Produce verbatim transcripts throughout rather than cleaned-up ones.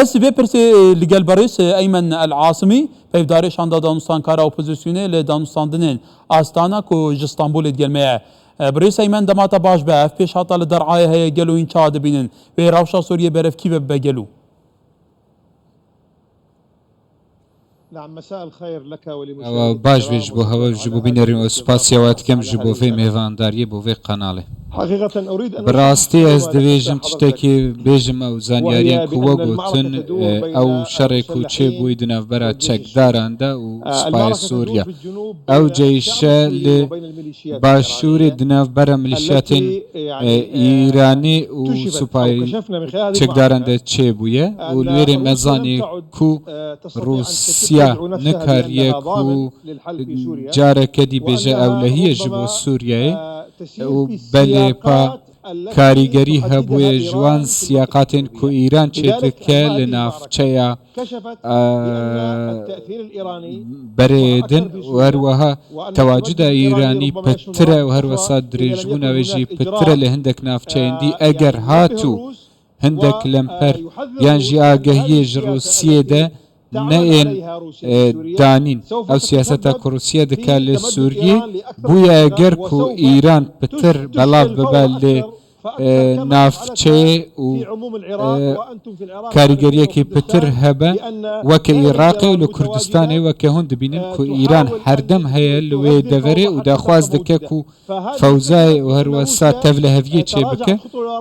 Ez vê pirsê li gel berêz Eymen El Asimî, peyvdarê şanda danûstankara opozîsyonê li danûstandinên Astana ku ji Stenbolê digel me ye. Birêz Eymen, dema te baş be, ev pêşhata li Derayê heye, gelo hîn çawa dibînin? Wê rewşa Sûriyê berev kî ve bibe gelo? Ewa baş bê ji bo hewe, ji bo bînerên we spasiya we dikim ji bo vê mêvandariyê, bo vê qenalê. Bi rastî ez divêjim tiştekî bêjim, ew zanyariyên ku we gotin, e, ew şerê ku çêbûyî di navbera çekdaran de û Spayê Sûriye. Ew ceyşe li başûrê di navbera milîşyatên, e, Îranî û supayê çekdaran de çêbûye û li wêrê me zanî ku Rûsya nikariye ku careke dî bêje ewlehiyê ji bo Sûriyeyê û belê pa karîgerî hebûye ji wan siyaqatên ku Îran çêdike li navçeya, e, berê din û her wiha tewacuda Îranî pitir e û her wisa dirêjbûna wê jî pitir e li hindek navçeyên dî. Eger hatû hindek lemper yan jî agehiyê ji Rûsiyê de neyên, e, danîn. Ew siyaseta ku Rûsya dike li Sûriyê bûye, eger ku Îran pitir belav bibe li, e, navçeyê û, e, karîgeriyekî pitir hebe weke Iraqê û li Kurdistanê, weke hûn dibînin ku Îran herdem heye li wê deverê û daxwaz dike ku fewzayê û her wesa tevliheviyê çêbike.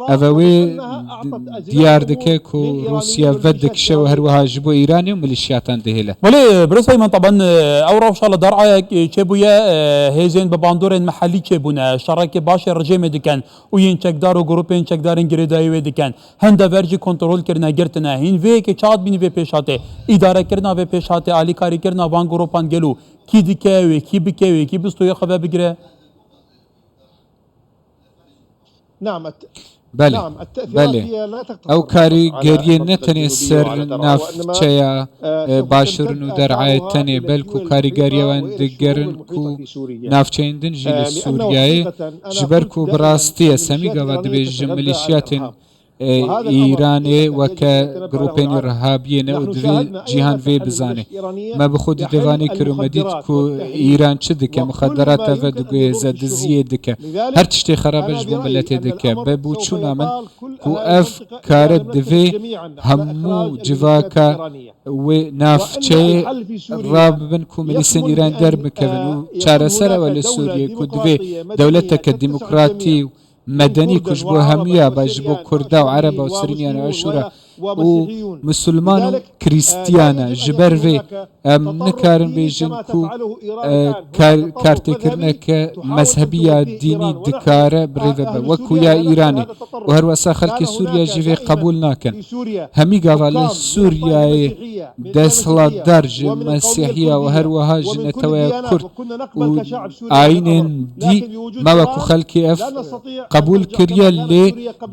Ev e wê diyar dike ku Rûsya vedikişe û her wiha ji bo Îranê û milîşyatan dihêle. Belê, birêz Peyman, teben, ew rewşa li Derayek çêbûye, hêzên bi bandorên mehellî çêbûne, şerekê başê rejêmê dikin û yên çekdar û grûpên çekdarên girêdayî wê dikin. Hin dever jî kontrol kirine, girtine. Hîn vê yekê çawa dibînî vê pêşhatê? Îdarekirina vê pêşhatê, alîkarîkirina van grûpan gelo kî dike wê, kî bike wê, kî bi stoyê xwe vebigire? Belê, belê. Ew karîgeriyê ne tenê ser navçeya, e, Başûr û Derayê tenê, belku karîgeriya wan digerin ku navçeyên din jî li Sûriyeyê, ji ber ku bi rastî ez hemî gava dibêjim milîşyatên, e, Îranê weke grûpên îrhabiyê ne û divê cîhan vê bizane. Me bi xwe dîdevanî kir û me dît ku Îran çi dike, muxederata vedigihêze, diziyê dike. Her tiştê xerab e ji bo miletê dike. Bi boçûna min ku ev kare divê hemû civaka wê navçeyê rabibin ku milîsên Îran derbikevin û çareser ew e li Sûriyê ku divê dewleteke demokratî û medenî ku ji bo hemûya be, ji bo Kurda û Ereba û Sirîniyan û Aşûra û Misilman û Krîstiyan e. Ji ber vê em nikarin bêjin ku, e, kar-, kartêkirineke mezhebî ya dînî dikare bi rê ve be, wekû ya Îranê û her wesa xelkê Sûriye jî vê qebûl nakin. Hemî gava li Sûriyeyê desthilatdar ji Mesîhiya û her wiha ji neteweya Kurd û ayînên dî me wekû xelkê ev qebûl kiriye, lê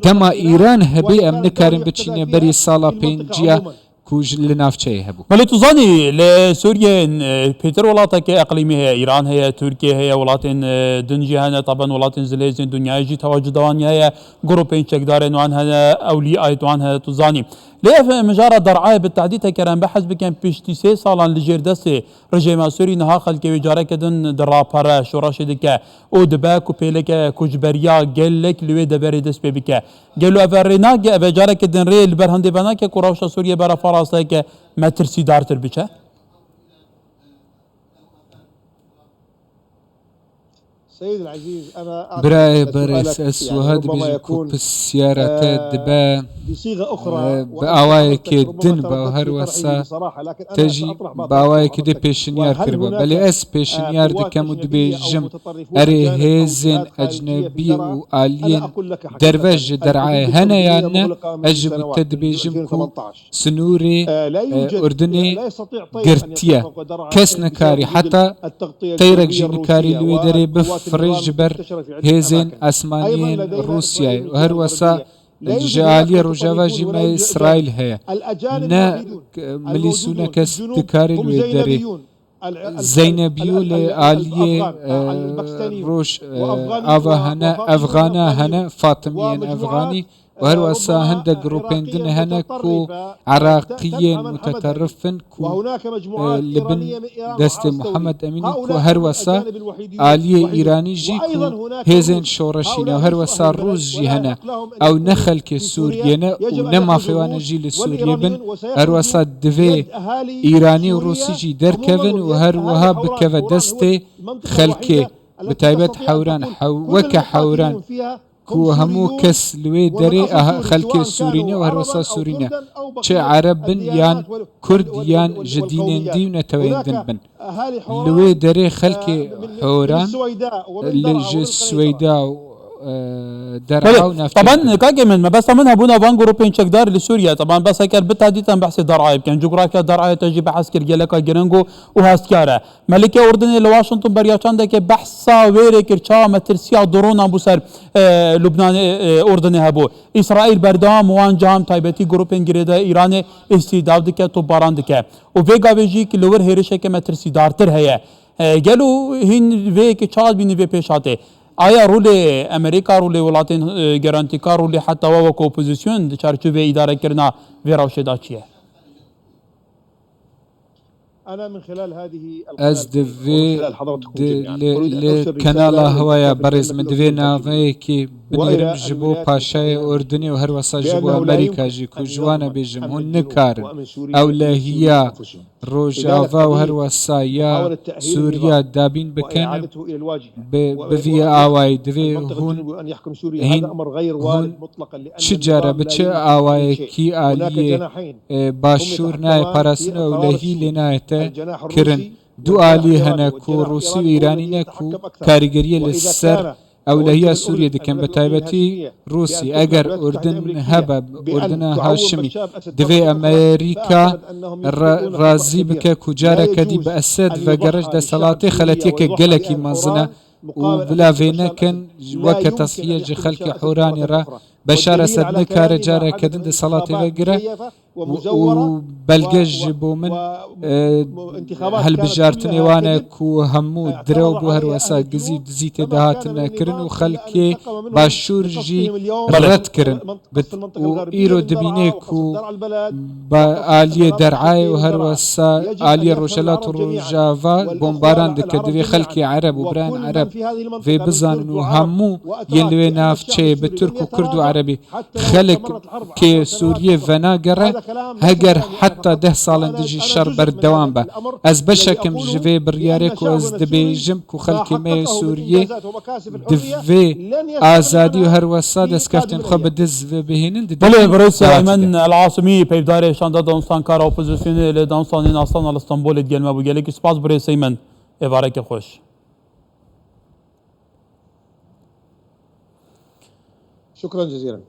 dema Îran hebê em nikarin biçîne berî sala pênciya ku ji, li navçeyê hebû. Belê tu zanî, li Sûriyê, e, pêtir welateke eqlîmî heye, Îran heye, Tirkiye heye, welatên, e, din jî hene, taban welatên zilhêzên dinyayê jî tewacuda wan heye, grûpên çekdarên wan hene, ewlîayê wan hene, tu zanî. Lê ev mijara Derayê bi tehdîdeke em behs bikin, piştî sê salan li jêr destê rejêma Sûrî niha xelkê wê careke din dirapere, şoreşê dike û dibe ku pêleke koçberiya gelek li wê deverê dest pê bike. Gelo ev rê nake, ev careke din rê li ber hindê venake ku rewşa Sûriyê bera farasteyeke metirsîdartir biçe? Birayê berêz, ez wiha dibêjim ku pisyara te dibe, e, bi awayekê din be û her wesa te jî bi awayekê dê pêşinyar kiribe. Belê ez pêşinyar dikem û dibêjim, erê hêzên ecnebî û aliyên derve ji Derayê hene yan ne, ez ji bo te dibêjim ku Sinûrê, e, Urdinê girtiye. Kes nikarî, heta teyrek jî nikarî li wê derê bifirê ji ber hêzên esmaniyên Rûsyayê û her wesa ji aliyê rojava jî me Îsraîl heye. Ne, e, milîs û ne kes dikarî li wê derê. Zeynebî û li aliyê, e, roj, e, ava hene, Efxana hene, Fatimiyên Efxanî, û her wesa hindek grûpên din hene ku Iraqiyên muteterif in ku, e, li bin destê Muhammed Emînî ku her wesa aliyê Îranî jî ku hêzên şoreşî ne û her wesa Rûs jî hene. Ew ne xelkê Sûriyê ne û ne mafê wan e jî li Sûriyê bin. Her wesa divê Îranî û Rûsî jî derkevin û her wiha bikeve destê xelkê, bi taybet hewran, hew-, weke hewran ku hemû kes li wê derê, aha, xelkê Sûrî ne û her wesa Sûrî ne. Çi Ereb bin yan Kurd yan ji dînên dî û neteweyên din bin. Li wê derê xelkê Horan, li ji Swêda û, e, Der'a Belê, û navçeyên taban din. Kakê min, mebesta min hebûna van grûpên çekdar li Sûriye. Taban bes eger bita dîtan behsê Der'ayê bikin. Cografya Der'ayê te jî behs kir, geleka giring û, û hestiyar e. Melikê Urdinê li Washington beriya çandekê behsa wêrê kir, çawa metirsiya dronan bû ser, e, Lubnanê, e, Urdinê hebû. Îsraîl berdewam wan ciham taybetî grûpên girêdayî Îranê îstîhdav dike, topbaran dike. Û vê gavê jî ki li wir hêrişeke metirsîdartir heye. E, gelo hîn vê yekê çawa dibînî vê pêşhatê? Aya rolê Amerîka, rolê welatên, e, gerantîkar, rolê heta we wek opozîsyon di çarçovê îdarekirina vê rewşê de çi ye? Ez di vê, di, li, li kenala hewa ya berêz min divê naveyekî binêrim ji bo paşayê Urdinê û her wesa ji bo Amerîka jî ku ji wan e bêjim, hûn nikarin ewlehiya Rojava û her wesa ya Sûriya dabîn bikin, bi, bi vî awayî divê hûn, hîn, hûn çi cara bi çi awayekî aliyê, e, Başûr nayê parastin û ewlehî lê nayête kirin. Du alî hene ku Rûsî û Îranî ne ku karîgeriyê li ser ewlehiya Sûriyê dikin, bi taybetî Rûsî. Eger Urdin hebe, Urdina Haşimî, divê Amerîka ra-, razî bike ku careke dî bi Esed vegere ji desthilatê, xeletiyeke gelekî mezin e û bila vê nekin, weke tesliye ji xelkê Horanê re Beşar Esed nikare careke din desthilatê vegire. û, û belge ji bo min, e, helbijartinê wan e ku hemû direw bû, her wesa gizî dizî tê de hatine kirin û xelkê Başûr jî red kirin. Bit-, û îro dibîne ku ba aliyê Der'ayê û her wesa aliyê Rojhelat û Rojava bombaran dike. Divê xelkê Ereb û birayên Ereb vê bizanin û hemû yên li wê navçeyê bi Tirk û Kurd û Erebî Xelkê Sûriyê venagere, heger heta deh salên din jî şer berdewam be. Ez beşek im ji vê biryarê ku ez dibêjim ku xelkê me yê Sûriyê divê azadî û her wesa destkeftên xwe bi dest ve bihênin, di Belê, birêz Seymen El Asimî, peyvdarê şanda danûstankara opozisyonê li danûstanên Astana li Stenbolê digel me bû. Gelekî spas birêz Seymen. Êvareke xweş. شكرا جزيلا.